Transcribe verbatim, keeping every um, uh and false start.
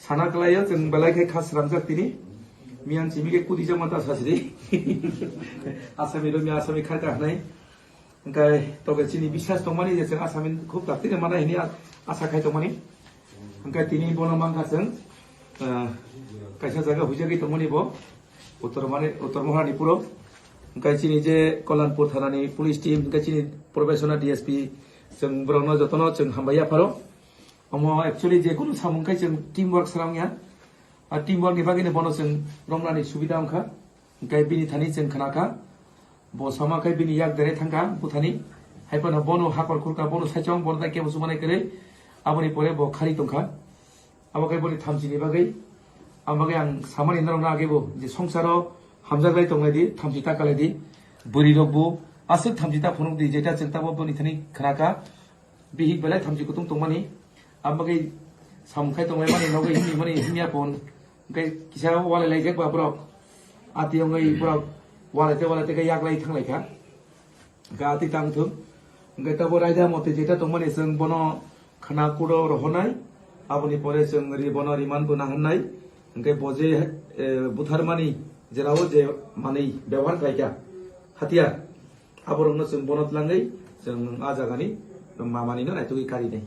Sana kwlaio, chwng belai khe kha sramjak tini. Miyang simi khe kudi jama ta sasidi. Asami ro mi asami kharka hanai. Hingkai toke chini biswas tongmani je chwng asami khub dakti mana hini a-, asa khai tongmani. Hingkai tini bono mangkha chwng, ah, kaisa jaga huijagwi tongmani bo. Uttor mane, Uttor Moharani puro. Hingkai chini je Kollanpur thanani police team, hingkai chini professional D S P, chwng borokno jotono chwng hambai yapharo. Omo actually je kunu samung khai chwng teamwork srang ya. A teamwork ni bagwi no bono chwng romnani subida wngkha. Hingkai bini thani chwng khna kha. Bo sama khai bini yak dere thangkha buthani. Hai phano bono hakor khurka, bono saichong, bono tai kebo sumanai kwrwi. Aboni pore bo khari tongkha. Abo khai boni thamchi ni bagwi. Ang bagwi ang samani norokno age bo je songsaro hamjak lai tonglai di, thamchi ta kalai di. Bwrwi rok bo aswk thamchi ta phunuk di, jeta chwng tabo boni thani khna kha. Bihik belai thamchi kutung tongmani, abagwi samung khai tonglaimani nogwi himni mani himya pon, hingke kisa walai laijak ba borok, ati wngwi borok walai te walai te khe yaklai thanglai kha, hingke ati tang thung, hingke tabo raida motwi jeta tongmani chwng bono khna kudo rohornai, aboni pore chwng ri bono riman bo naharnai, hingke bo je, eh, butharmani jerao je manwi bebohar khlai kha, hatiyar. Aborokno chwng bono tlangwi chwng a jagani mamani no naitugwi karinai.